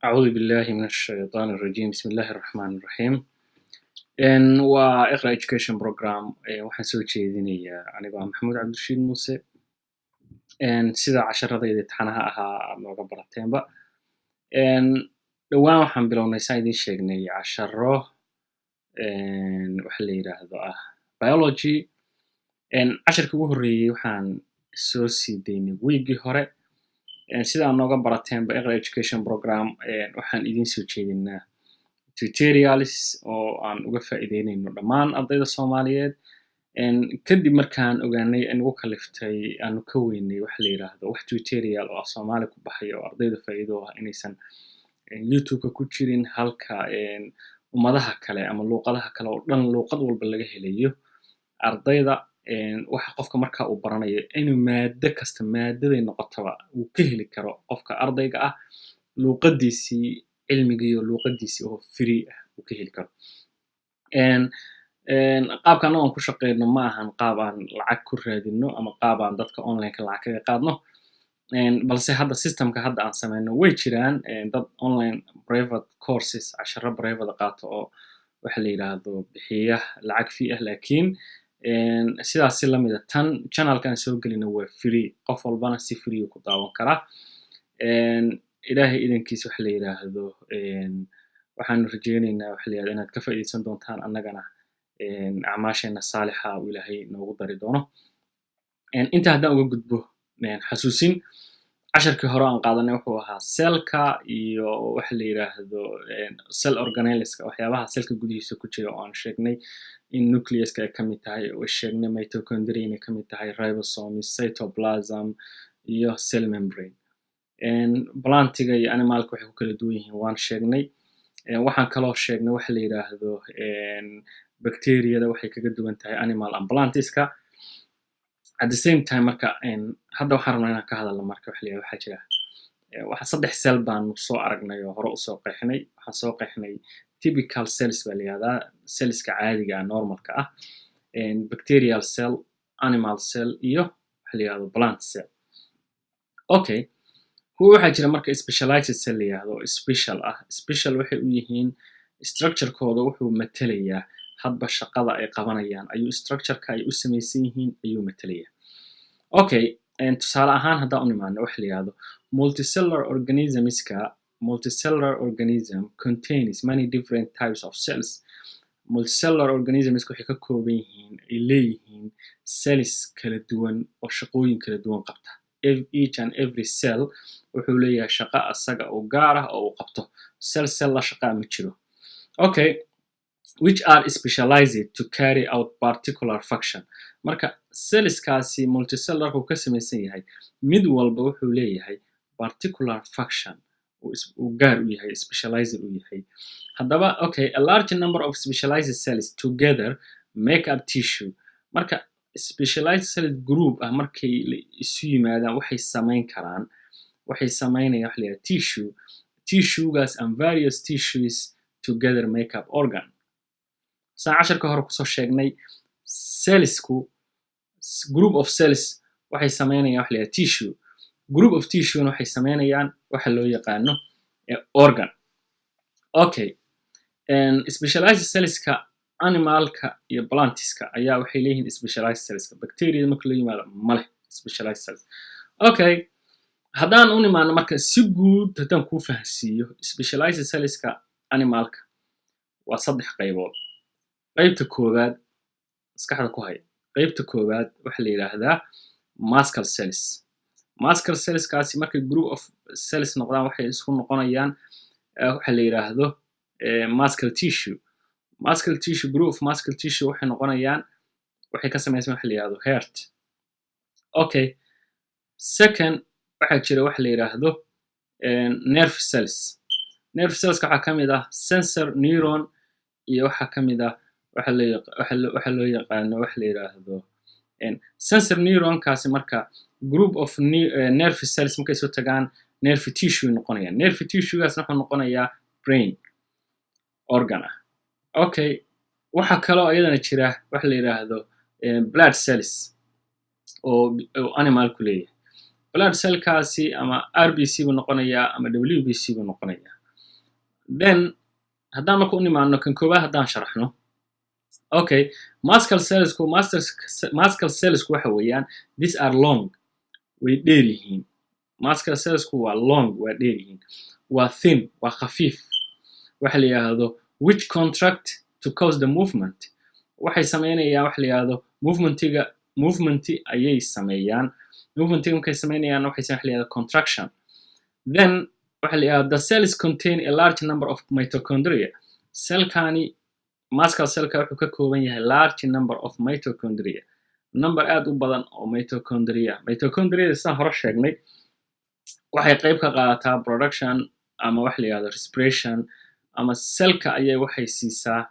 أعوذ بالله من الشيطان الرجيم، بسم الله الرحمن الرحيم. Waa Iqra Education Program. Waxaan soo jeedinayaa anigoo ah Maxamuud Cabdirashiid Muuse. Sida casharadayda imtixaanaha ahaa aad nooga barateenba, dhowaan waxaan bilownay, saan idiin sheegnay, casharo waxa la yidhaahdo ah biology. Casharkii ugu horreeyey waxaan soo sii daynay wiiggii hore. Sida aad nooga barateenba, Iqra Education Program waxaan idiin soo jeedinaa tutorials oo aan uga faa'iideynayno dhammaan ardayda Soomaaliyeed. Kadib markaan ogaanay nagu kaliftay aanu ka weynay waxa la yidhaahdo wax tutorial oo af Soomaali ku baxaya oo ardayda faa'iido ah inaysan YouTube-ka ku jirin, halka ummadaha kale ama luuqadaha kale oo dhan luuqad walba laga helayo. Ardayda waxa qofka marka uu baranayo inuu maado kasta, maadaday noqotaba, uu ka heli karo qofka ardayga ah luuqadiisii, cilmigiiyo luuqadiisii oo free ah uu ka heli karo. Qaabka annago aan ku shaqeyno ma ahan qaab aan lacag ku raadino ama qaab aan dadka online-ka lacag kaga qaadno, balse hadda systemka hadda aan sameyno, way jiraan dad online private courses, casharo private qaato oo waxa la yidhaahdo bixiya lacag fee ah, laakiin sidaas si lamid a tan channelka aan soo gelino waa free, qof walbana si free ku daawan karaa. Ilaahay idankiis, waxa la yidhaahdo waxaanu rajeyneynaa waxa la yidhahdo inaad ka faa'iideysan doontaan, annagana acmaasheena saalixa uu Ilaahay noogu dari doono. Inta haddaan uga gudbo xasuusin, casharkii hore aan qaadanay wuxuu ahaa cellka iyo waxa la yidhaahdo cell organelleska, waxyaabaha cellka gudihiisa ku jira, oo aan sheegnay in nucleuska ay ka mid tahay, oo sheegnay mitochondria inay ka mid tahay, ribosomes, cytoplasm iyo cell membrane. Plantiga iyo animalka waxay ku kala duwan yihiin waan sheegnay. Waxaan kaloo sheegnay waxa la yidhaahdo bacteriada waxay kaga duwan tahay animal and plantska at the same time. Marka hadda waxaan rabnaa inaan ka hadalno marka waxa la yidhahdo waxaa jira waxa saddex cell baanu soo aragnay oo hore usoo qeexnay. Waxaan soo qeexnay typical cells baa la yidhahdaa, cellska caadiga ah, normalka ah, bacterial cell, animal cell iyo waxa la yidhahdo plant cell. Okay, kuwa waxaa jira marka specialized cell la yidhahdo, special ah. Special waxay u yihiin structurekooda wuxuu matelayaa hadba shaqada ay qabanayaan ayuu structureka ay u samaysan yihiin ayuu matelayaa. Okay, tusaale ahaan haddaan u nimaano waxa la yidhahdo multicellular organismska, multicellular organism contains many different types of cells. Multicellular organisms waxay ka kooban yihiin, ay leeyihiin cells kala duwan oo shaqooyin kala duwan qabta. Each and every cell wuxuu leeyahay shaqo asaga oo gaar ah oo uu qabto. Cell cell la shaqaa ma jiro. Okay, which are specialized to carry out particular function. Marka cellskaasi multicellularku ka samaysan yahay, mid walba wuxuu leeyahay particular function uu gaar u yahay, specialized u yahay. Haddaba, okay, a large number of specialized cells together make up tissue. Marka specialized cell group ah markay isu yimaadaan, waxay samayn karaan, waxay samaynayaan waxa la yidhahda tissue. Tissuegaas and various tissues together make up organ. Saan casharka hore kusoo sheegnay, cellsku, group of cells, waxay samaynayaan waxa la yidhahda tissue. Group of tissuena waxay samaynayaan waxa loo yaqaano organ. Okay, specialized cellska animalka iyo plantiska ayaa waxay leeyihiin specialized cellska. Bacteriada marka loo yimaado ma leh specialized cells. Okay, haddaan u nimaano marka si guud haddaan kuu fahansiiyo, specialized cellska animalka waa saddex qaybood. Qaybta koowaad maskaxda ku hay. Qaybta koowaad waxaa la yidhaahdaa muscle cells. Muscle cellskaasi markay group of cells noqdaan, waxay isku noqonayaan waxa la yidhaahdo muscle tissue. Muscle tissue, group of muscle tissue, waxay noqonayaan, waxay ka samaysan waxa la yidhahdo heart. Okay, second, waxaa jira waxa la yidhaahdo nerve cells. Nerve cellska waxaa ka mid ah sensor neuron iyo waxaa ka mid ah waxa loo yaqaano waxa la yidhaahdo sensor neuronkaasi. Marka group of nerve cells markay soo tagaan, nerve tissue noqonayaan. Nerve tissuegaasna wuxuu noqonayaa brain organ ah. Okay, waxaa kaloo iyadana jira waxa la yidhaahdo blood cells oo animalku leeyahay. Blood cellkaasi ama RBC buu noqonayaa ama WBC buu noqonayaa. Then haddaan marka u nimaano kan koowaad, haddaan sharaxno, okay, muscle cellsku, muscle cellsku waxa weeyaan, these are long, way dheer yihiin. Muscle cellsku waa long, waa dheer yihiin, waa thin, waa khafiif. Waxa la yidhaahdo which contract to cause the movement, waxay sameynayaan waxa la yidhaahdo movementiga, movementi ayay sameeyaan. Movementiga markay sameynayaan, waxay sameeyaan waxa la yidhahdo contraction. Then waxa la yidhahdo the cells contain a large number of mitochondria. Cellkani muscle cellka wuxuu ka kooban yahay large number of mitochondria, number aad u badan oo mitochondria. Mitochondria, sidaan hore sheegnay, waxay qayb ka qaadataa production ama waxa la yidhahdo respiration, ama cellka ayay waxay siisaa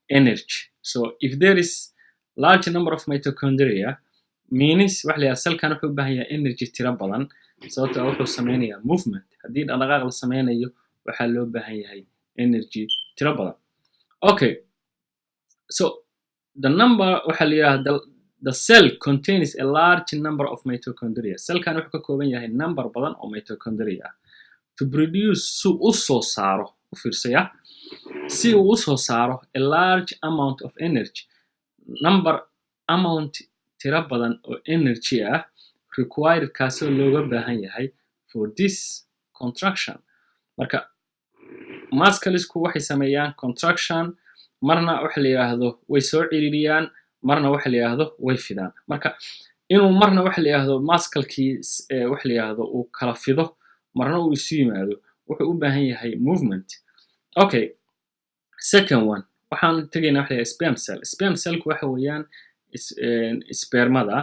energy. So if there is large number of mitochondria, means waxa la yidhahda cellkan wuxuu u baahan yahay energy tiro badan, sababtoo ah wuxuu sameynayaa movement. Haddii dhaqdhaqaaq la sameynayo, waxaa loo baahan yahay energy tiro badan. Okay, so the number, waxa la yidhahda the cell contains a large number of mitochondria. Cellkan wuxuu ka kooban yahay number badan oo mitochondria ah to produce, si u soo saaro, u fiirsaya, si uu u soo saaro a large amount of energy, number amount tiro badan oo energy ah required, kaasoo looga baahan yahay for this contraction. Marka musclesku waxay sameeyaan contraction, marna waxa la yidhaahdo way soo ciriiriyaan, marna waxa la yidhaahdo way fidaan. Marka inuu marna waxa la yidhaahdo musclekii waxa la yidhaahdo uu kala fido, marna uu isu yimaado, wuxuu u baahan yahay movement. Okay, second one, waxaan tegaynaa waxa la yidhahdo sperm cell. Sperm cellku waxa weeyaan spermada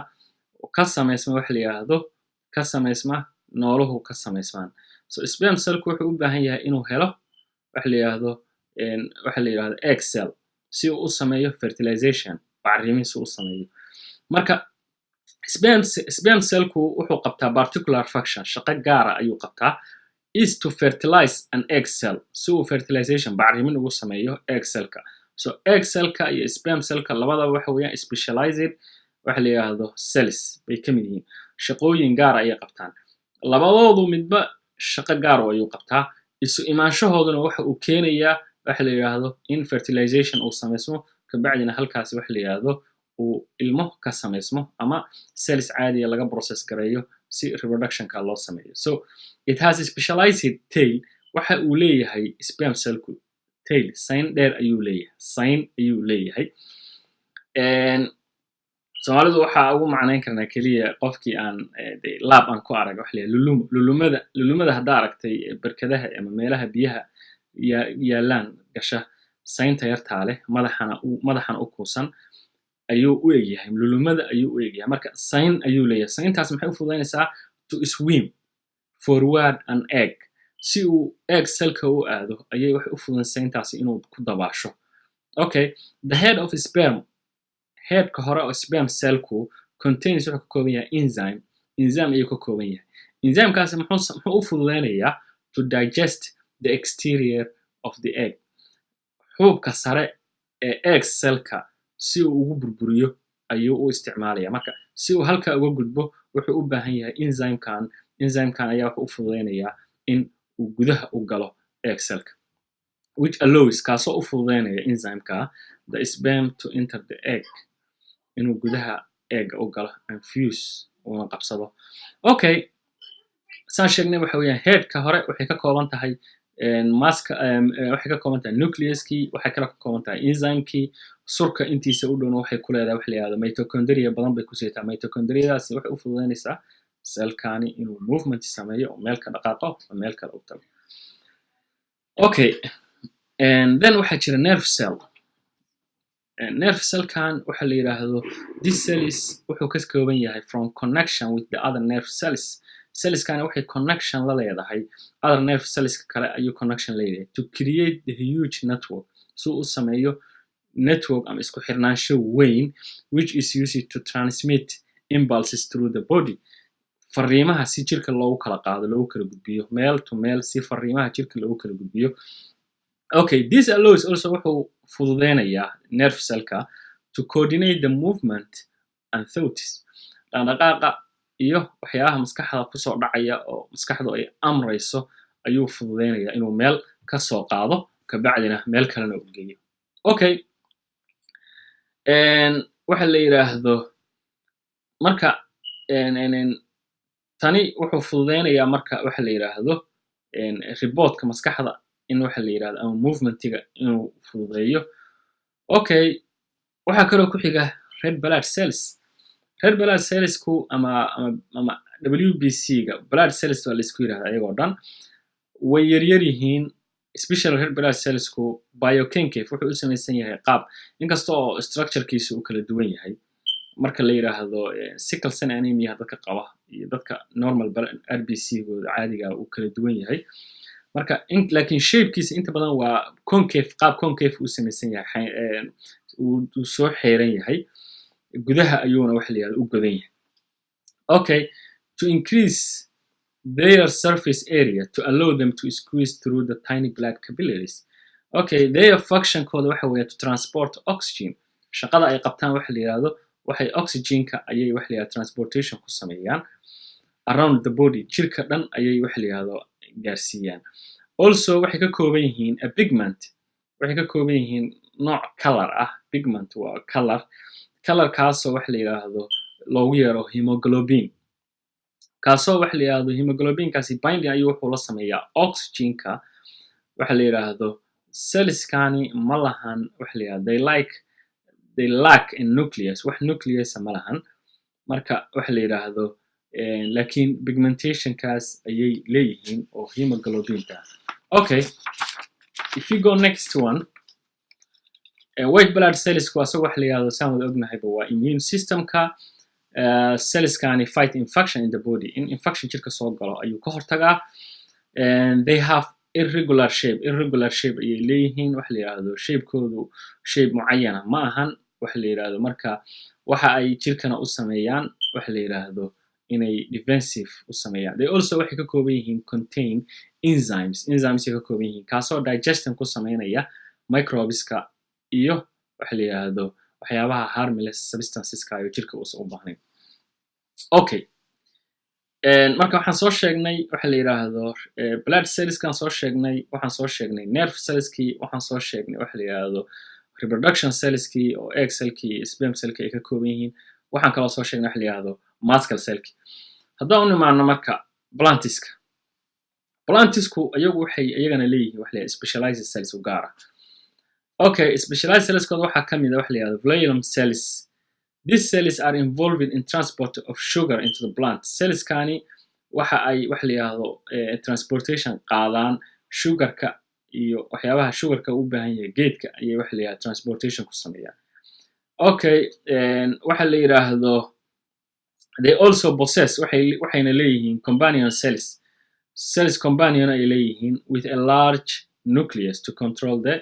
ka samaysma, waxa la yidhaahdo ka samaysma, nooluhu ka samaysmaan. So sperm cellku wuxuu u baahan yahay inuu helo waxa la yidhaahdo egg cell si uu u sameeyo fertilization, bacrimin si uu u sameeyo. Marka sperm cellku wuxuu qabtaa particular function, shaqo gaara ayuu qabtaa, is to fertilize an egg cell, si uu fertilization, bacrimin ugu sameeyo egg cellka. So egg cellka iyo sperm cellka labadaba waxa weeyaan specialized waxa la yidhaahdo cells bay ka mid yihiin. Shaqooyin gaara ayay qabtaan labadoodu, midba shaqo gaar ayuu qabtaa. Isu imaanshahooduna waxa uu keenayaa waxa la yidhaahdo in fertilization uu samaysmo, kabacdina halkaasi waxa la yidhaahdo uu ilmo ka samaysmo ama cells caadiya laga process gareeyo si reproductionka loo sameeyo. So it has a specialized tail. Waxa uu leeyahay sperm cellku tail, sayn dheer ayuu leeyahay, sayn ayuu leeyahay. Soomaalidu waxaa ugu macnayn karnaa keliya qofkii aan lab aan ku arag waxa la yidhaha lulumo. Lulumada haddaa aragtay berkadaha ama meelaha biyaha yaallaan gasha, saynta yartaa leh, madaxana u kuusan ayuu u egyahay, lulumada ayuu u egyahay. Marka sayn ayuu leeyahay. Sayntaas maxay u fududaynaysaa? To swim forward an egg, si uu egg cellka u aado ayay waxay u fududayn sayntaasi inuu ku dabaasho. Okay, the head of sperm, headka hore oo sperm cellku, contains, wuxuu ka kooban yahay enzyme, enzyme ayuu ka kooban yahay. Enzymekaasi muxuu u fududeynayaa? To digest the exterior of the egg, xuubka sare ee egg cellka si uu ugu burburiyo ayuu u isticmaalaya. Marka si uu halkaa uga gudbo, wuxuu u baahan yahay enzymekan. Enzymekan ayaa wuxuu u fududeynayaa in uu gudaha u galo egg cellka, which allows, kaasoo u fududeynaya enzymeka, the sperm to enter the egg, inuu gudaha egga u galo, and fuse, uuna qabsado. Okay, saan sheegnay, waxa weeyaan headka hore waxay ka kooban tahay maska, waxay ka kooban tahay nucleuskii, waxay kale ka kooban tahay enzymekii. Surka intiisa u dhowna waxay ku leedahay waxa la yihahdo mitochondria badan bay ku siitaa. Mitochondriadaasi waxay u fududeynaysaa cellkani inuu movement sameeyo oo meel ka dhaqaaqo oo meel kale u tago. Okay, and then waxaa jira nerve cell. Nerve cellkan waxa la yidhaahdo this cells wuxuu ka kooban yahay from connection with the other nerve cells. Cellskani waxay connection la leedahay other nerve cellska kale ayuu connection leeyahay to create the huge network, si uu u sameeyo network ama isku xirnaansho weyn, which is used to transmit impulses through the body, fariimaha si jirka loogu kala qaado, loogu kala gudbiyo, meel to meel si fariimaha jirka loogu kala gudbiyo. Okay, this allows also, wuxuu fududeynayaa nerve cellka to coordinate the movement and thoughts, dhaqdhaqaaqa iyo waxyaabaha maskaxda kusoo dhacaya oo maskaxdu ay amrayso ayuu fududeynayaa inuu meel Ka soo qaado, kabacdina meel kalena u geeyo. Okay, waxa la yidhaahdo marka tani wuxuu fududeynayaa marka waxa la yidhaahdo reportka maskaxda in waxa la yidhahdo ama movementiga inuu fududeeyo. Okay, waxaa kaloo ku xiga red blood cells. Red blood cellsku ama WBC-ga, blood cells waa laisku yidhahda, ayagoo dhan way yaryar yihiin. Special red blood cellsku biconcave wuxuu u samaysan yahay qaab, inkasta oo structurekiisu uu kala duwan yahay marka la yidhaahdo sickle cell anemia dadka qaba iyo dadka normal RBC-gooda caadiga uu kala duwan yahay marka, laakiin shapekiisa inta badan waa concave, qaab concave uu samaysan yahay, uu soo xeeran yahay, gudaha ayuuna waxa la yidhahdo u godan yahay. Okay, to increase their surface area to allow them to squeeze through the tiny blood capillaries. Okay, their functionkooda waxa weeye to transport oxygen. Shaqada ay qabtaan waxa la yidhahdo waxay oxygenka ayay waxa la yidhahdo transportation ku sameeyaan around the body, jirka dhan ayay waxa la yidhahdo gaarsiiyaan. Also waxay ka kooban yihiin a pigment, waxay ka kooban yihiin nooc color ah. Pigment waa color, colorkaasoo waxa la yidhaahdo loogu yeero hemoglobin, kaasoo waxa la yidhahdo hemoglobinkaasi binding ayuu wuxuu la sameeyaa oxygenka. Waxa la yidhaahdo cellskani ma lahan waxa la yidhahdo they lack a nucleus, wax nucleusa ma lahan. Marka waxa la yidhaahdo laakiin pigmentationkaas ayay leeyihiin oo hemoglobinta. Okay, if you go next one, white blood cellsku asaga waxa la yidhahdo, saan wada ognahayba, waa immune systemka. Cellskani fight infection in the body, in infection jirka soo galo ayuu ka hortagaa. And they have irregular shape, irregular shape ayay leeyihiin. Waxa la yidhaahdo shapekoodu shape mucayana ma ahan. Waxa la yidhaahdo marka waxa ay jirkana u sameeyaan waxa la yidhaahdo inay defensive u sameeyaan. They also waxay ka kooban yihiin contain enzymes, enzymes ay ka kooban yihiin, kaasoo digestion ku sameynaya microbeska iyo waxa la yidhaahdo waxyaabaha harmless substanceska ayo jirka uusan u baahnayn. Okay, marka waxaan soo sheegnay waxa la yidhaahdo blood cellskan soo sheegnay, waxaan soo sheegnay nerve cellskii, waxaan soo sheegnay waxa la yidhaahdo reproduction cellskii oo egg cellkii iyo sperm cellkii ay ka kooban yihiin. Waxaan kaloo soo sheegnay waxa la yidhaahdo muscle cellkii. Haddaan u nimaano marka plantiska, plantisku iyagu waxay iyagana leeyihiin waxa la yidhahdo specialized cells u gaar ah. Okay, specialized cellskooda waxaa ka mid ah waxa la yidhahdo phloem cells. These cells are involved in transport of sugar into the plant. Cellskani waxa ay waxa la yidhahdo transportation qaadaan sugarka iyo waxyaabaha sugarka u baahan yahay geedka ayay waxa la yidhahdo transportation ku sameeyaan. Okay, waxa la yidhaahdo they also possess, waxayna leeyihiin companion cells, cells companion ay leeyihiin with a large nucleus to control the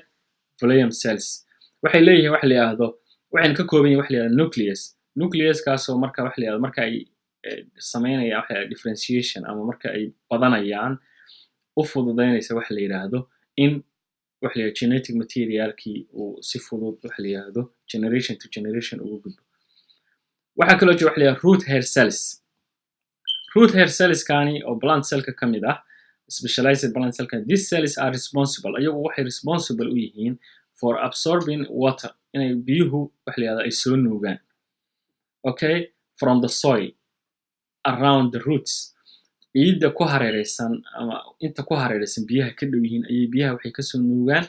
phloem cells. Waxay leeyihiin waxa la yidhaahdo, waxayna ka kooban yihin waxa la yidhahdo nucleus, nucleuskaasoo marka waxa la yidhahdo marka ay sameynayaan waxa la yidhahdo differentiation ama marka ay badanayaan u fududeynaysa waxa la yidhaahdo in waxa la yidhahdo genetic materialkii uu si fudud waxa la yidhahdo generation to generation ugu gudbo. Waxaa kaloo jira waxa la yidhahdo root hair cells. Root hair cellskani oo plant cellka ka mid ah, specialized plant cellka, these cells are responsible, iyagu waxay responsible u yihiin for absorbing water, inay biyuhu waxa la yidhahdo ay soo nuugaan, okay, from the soil around the roots. Ciidda ku hareereysan ama inta ku hareereysan biyaha ka dhow yihiin ayay biyaha waxay kasoo nuugaan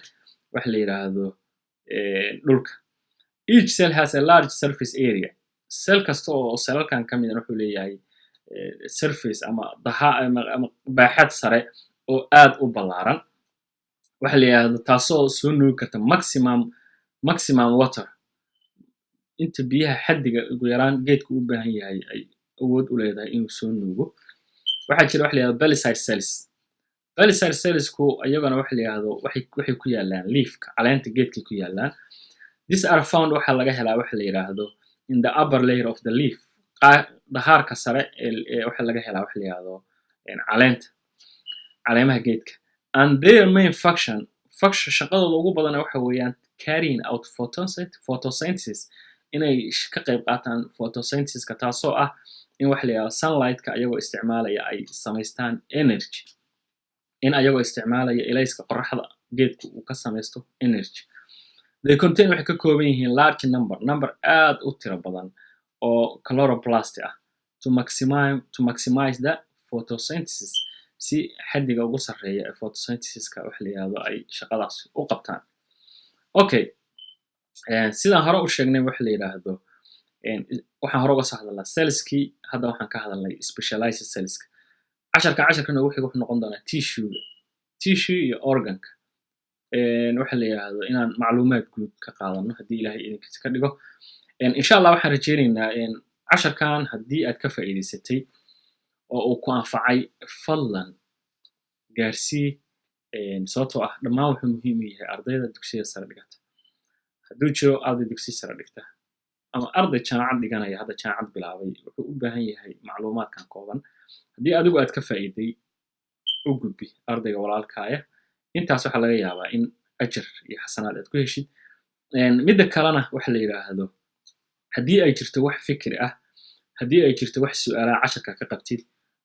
waxa la yidhaahdo dhulka. Each cell has a large surface area. Cell kasta oo cellalkan ka mida wuxuu leeyahay surface ama daha ama baaxad sare oo aad u ballaaran, waxa la yidhahdo, taasoo soo nuugi karta maximum water, inta biyaha xaddiga ugu yaraan geedku u baahan yahay ay awood u leedahay inuu soo nuugo. Waxaa jira waxa la yihahdo palisade cells. Palisade cellsku iyagana waxa la yihahdo waxay ku yaalaan leafka, caleenta geedkay ku yaalaan. These are found, waxaa laga helaa waxa la yidhaahdo in the upper layer of the leaf, dahaarka sare ee waxa laga helaa waxa la yihahdo caleenta, caleemaha geedka. And their main function, shaqadooda ugu badana waxa weeyaan carrying out photosynthesis, inay ka qayb qaataan photosynthesiska, taasoo ah in waxa la yihahdo sunlightka ayagoo isticmaalaya ay samaystaan energy. In ayagoo isticmaalaya ilayska qoraxda geedku uu ka samaysto energy. They contain, waxay ka kooban yihiin, large number, number aad u tiro badan oo chloroplast ah to maximize the photosynthesis, si xaddiga ugu sarreeya ee photosynthesiska waxa la yihahdo ay shaqadaas u qabtaan. Okay, sidaan hore u sheegnay, waxa la yidhaahdo, waxaan hore uga soo hadalnaa cellskii. Hadda waxaan ka hadalnay specialized cellska. Casharka casharka noogu xiga wuxuu noqon doonaa tissuega, tissue iyo organka waxa la yidhaahdo, inaan macluumaad guud ka qaadano haddii Ilaahay idinkiisa ka dhigo. Insha Allah waxaan rajeynaynaa casharkan haddii aad ka faa'iidaysatay oo uu ku anfacay, fadlan gaarsii, sababtoo ah dhammaan wuxuu muhiim u yahay ardayda dugsiyada sare dhigata. Hadduu jiro arday dugsiya sare dhigta ama arday jaamacad dhiganaya, hadda jaamacad bilaabay, wuxuu u baahan yahay macluumaadkan kooban. Haddii adigu aad ka faa'iiday, u gudbi ardayga walaalkaaya. Intaas waxaa laga yaabaa in ajar iyo xasanaad aad ku heshid. Midda kalena, waxa la yidhaahdo, haddii ay jirto wax fikri ah, haddii ay jirto wax su'aalaha casharka ka qabtid,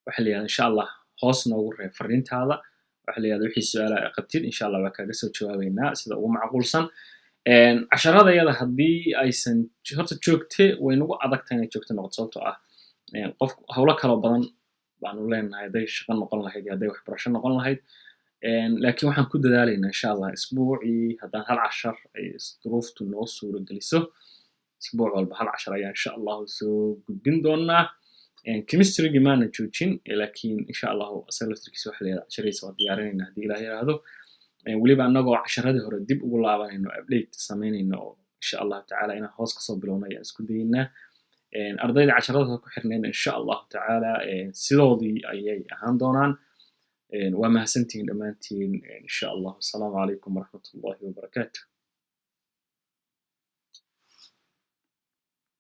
waxa la yidhahdo, insha Allah hoos noogu reeb fariintaada. Waxa la yidhahdo, wixii su'aalaha qabtid, insha Allah waa kaaga soo jawaabeynaa sida ugu macquulsan. Casharadayada haddii aysan horta joogte, way nagu adagtahay inay joogto noqoto, sababtoo ah qof howlo kaloo badan baanu leenahay, hadday shaqo noqon lahayd iyo hadday waxbarasho noqon lahayd. Laakiin waxaan ku dadaalaynaa, insha Allah, isbuucii haddaan hal cashar ay duruuftu noo suuro geliso, isbuuc walba hal cashar ayaa insha Allahu soo gudbin doonaa. Chemistrygi maana joojin, laakiin insha Allahu isaga laftirkiisa waxa la yidhahda casharihiisa waa diyaarinayna haddii Ilaah yidhaahdo, weliba annagoo casharadii hore dib ugu laabanayno, update samaynayno, oo insha Allahu tacaala inaan hoos kasoo bilowno ayaan isku dayeynaa. Ardayda casharada ku xirnayna, insha Allahu tacaala, sidoodii ayay ahaan doonaan. Waa mahadsantihiin dhammaantiin. Insha Allah, asalaamu calaykum waraxmatullahi wabarakaatu.